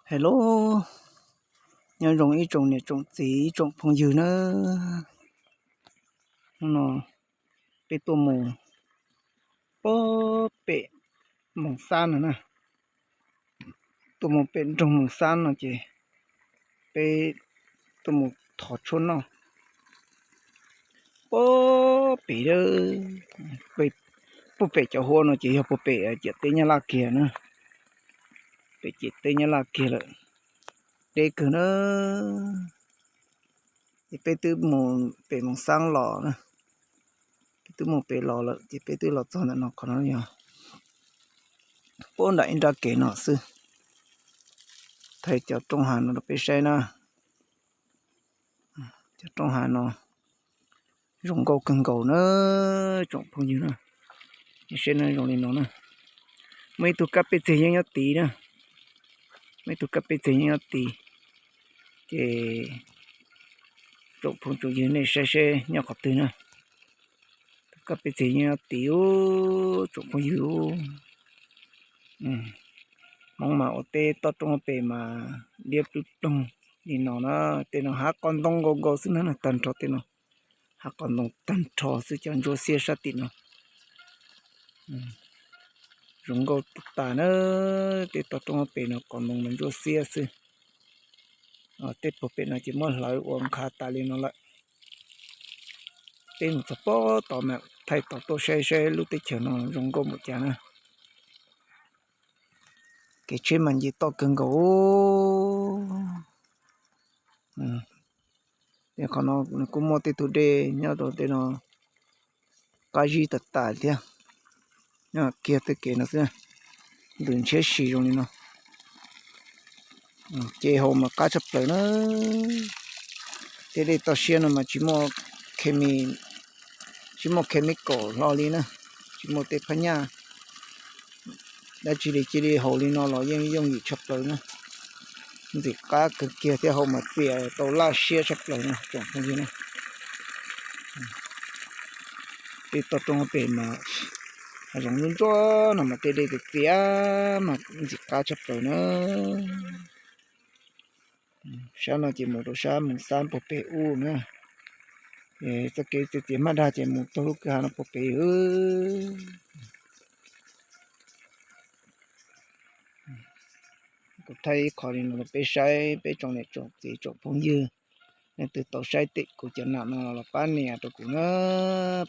Hello, nyob zoo ib tsoom niam tsoom txiv ib tsoom phooj ywg na. Hnub no peb tuaj mus puag pem Moos Xab no na. Tuaj mus pem nroog Moos Xab no ces peb tuaj mus thov tshuaj noj puag pem, puag pem cov huab no ces yog puag pem ciam teb Nyab Laj kiag na. Pem ciam teb Nyab Laj kiag lawm, deb kawg na. Ces peb twb mus pem Moos Xab los na, peb twb mus pem los lawm ces peb twb los txog ntawm no, qhov no yog puag nram ib nrab kev no xwb. Thaij cov roob hav no rau peb saib na. Cov roob hav no zoo nkauj kawg nkaus na tsoom phooj ywg na. Saib no zoo li no na. Muaj ib tug kab pej txiag yeeb nyob tid na. Muaj ib tug kab pej txiag yeeb nyob tid. Ces tsoom phooj tsoom ywg nej saib seb nyob qhov twg na. Tus kab pej txiag yeeb nyob tid tsoom phooj ywg. Hmoob mas ua teb toj roob pem mas liab ploog ploog li no na. Tej no hav qos ntoo nkaus nkaus xwb na, tag nrho tej no hav qos ntoo tag nrho xwb, cov ntsuab xiab sab tim no zoo nkauj tas na. Tej toj roob pem no qos ntoo mas ntsuab xiab xwb. Tej puag pem no ces muab hlawv ua nkhav tas li no lawm. Peb mus txog puag tod mas thaij tod tuaj saib saib lub teb chaws no zoo nkauj npaum cas na. Kev tsheb mas nce toj kawg nkaus. Qhov no nws kuj muaj tej tug dej nyob rau tej no qab zib tas tas thiab. Nyob kiag tej kev no xwb, ntws ntshiab si zoo li no. Ces haus mas qab tshaj plaws na. Tej dej toj siab no mas tsis muaj chemi-, tsis muaj chemical hlo li na, tsis muaj tej phab nyaj dab tsi li, cia li haus li no los yeej yooj yim tshaj plaws na. Ntxim qab kawg kiag thiab haus mas txias tau laj siab tshaj plaws na tsoom phooj ywg na. Tej toj roob pem mas hav zoov ntsuab ntsuab no mas tej dej txias txias mas ntxim qab tshaj plaws na. Sab no ces mus rau sab Moos Xab puag pem ub na. Txoj kev txias txias hmab dag ces mus txog lub kwj ha no puag pem. Kuv thaij ib qho li no rau peb saib, peb tsoom niam tsoom txiv tsoom phooj ywg, leej twg tau saib tim kuv cov nam no los pab nias rau kuv na,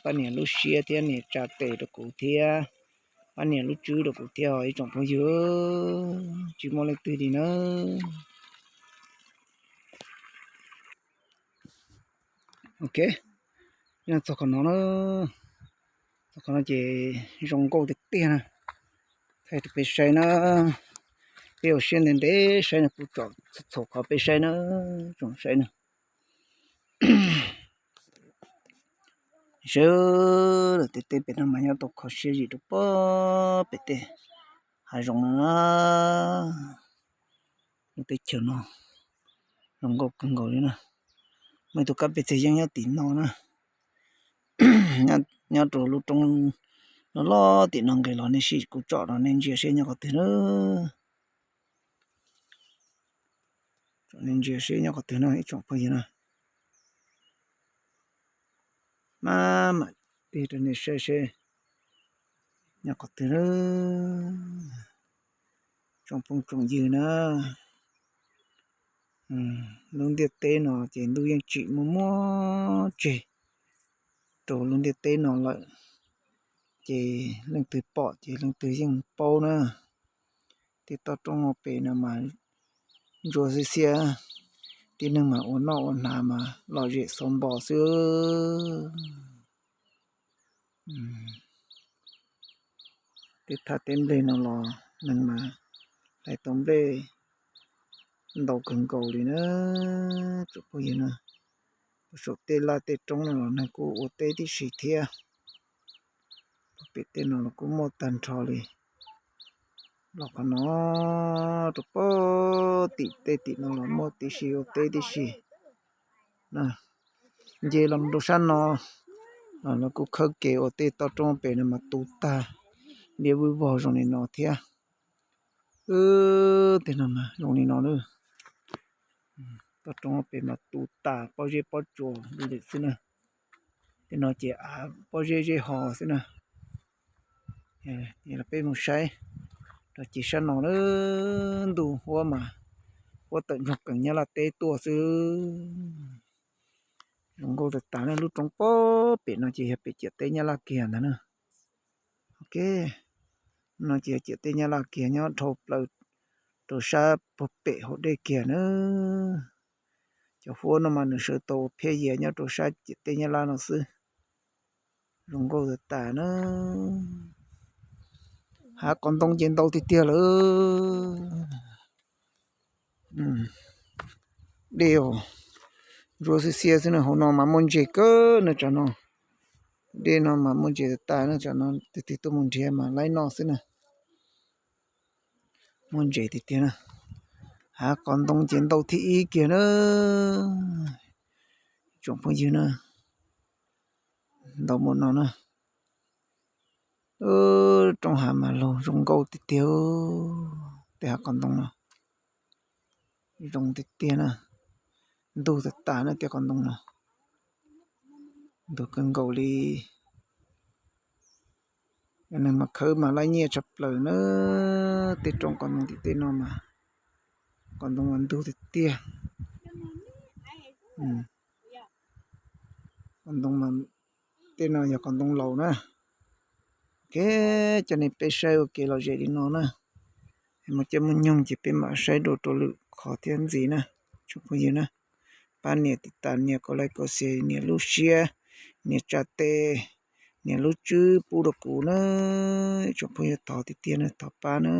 pab nias lub siab thiab nias tsa tes rau kuv thiab, pab nias lub tswb rau kuv thiab os ib tsoom phooj ywg, tsis muaj leej twg li na. Ok, txog qhov no na, txog qhov no ces zoo nkauj tiag tiag na. Thaij rau peb saib na, peb ua siab ntev ntev saib na, kuv tsom txhua qhov peb saib na, tsoom saib na. Sawv daws tej teb pem no mas nyob tau kho siab zim rau puag pem tej hav zoov no na. Lub teb chaws no zoo nkauj kawg nkaus li na. Muaj ib tug kab pej txiag yeeb nyob tim no na. Nyob rau lub roob loj loj tim no nqis los nej sim kuv tsom rau nej ntsia seb nyob qhov twg na. Tsom nej ntsia seb nyob qhov twg na ib tsoom phooj ywg na. Maj mam tig rau nej saib seb nyob qhov twg na. Tsoom phooj tsoom ywg na, lub ntiaj teb no ces ntuj yeej tsim muaj muaj tseg rau lub ntiaj teb no lawm, ces leej twg pom ces leej twg yeej paub na. Tej toj roob pem no mas ntsuab xiab xiab, tib neeg mas ua noj ua hnav mas lom zem xauv npo xwb. Tej thaj teb nplej no los neeg mas hlais tau nplej ntau kawg nkaus li na. Tsoom phooj ywg na, saum tej laj tej roob no los neeg kuj ua teb tib si thiab. Pem tej no los kuj muaj tag nrho li. Los qhov no rau puag tim tej tim no los muaj tib si ua teb tib si. Nce los rau sab no los kuj khawb kev ua tej toj roob pem no mas tu tag liab vwj vog zoo li no thiab. Wb tej no mas zoo li no na. Toj roob pem mas tu tas pob zeb pob tsuas li lawm xwb na. Tej no ces av pob zeb zeb ho xwb na. Peb mus saib rau ces sab no na, ntuj huab mas huab tawm ntsoog kees Nyab Laj teb tuaj xwb. Zoo nkauj tas tas na, lub roob pob pem no ces yog pem ciam teb Nyab Laj kiag ntag na. Ok, no ces yog ciam teb Nyab Laj kiag nyob dhau plaws rau sab puag pem hauv dej kiag na. Cov huab no mas nws sawv tau ua phiab yias nyob rau sab ciam teb Nyab Laj no xwb. Zoo nkauj tas tas na. Hav qos ntoo ces ntau tiag tiag lawm. Dej ntsuab xiab xiab xwb na, hauv no mas muaj ntses kawg na tsam no. Dej no mas muaj ntses tas tas na tsam no, tig tig tuaj mus nrhiav mas laib noj xwb na. Muaj ntses tiag tiag na. Hav qos ntoo ces ntau thib ib kiag na. Tsoom phooj ywg na, ntau mus no na. Roob hav mas laug zoo nkauj tiag tiag. Tej hav qos ntoo no zoo tiag tiag na. Ntug tas tas na tej qos ntoo no. Ntug kawg nkaus li. Nws mas khawb mas laib nyiaj tshaj plaws na. Tej roob qos ntoo tim tej no mas qos ntoo mas ntug tiag tiag. Qos ntoo mas tej no yog qos ntoo laus na. Ok, coj nej peb saib ua kev lom zem li no na. Mus coj mus nyoog ces peb mam saib dua rau lwm qhov thiab ntxiv na. Tsoom phooj ywg na, pab nias tiv tas, nias kos laij kos xes, nias lub siab, nias tsa tes, nias lub tswb pub rau kuv na. Tsoom phooj ywg thov tiag tiag na, thov pab na.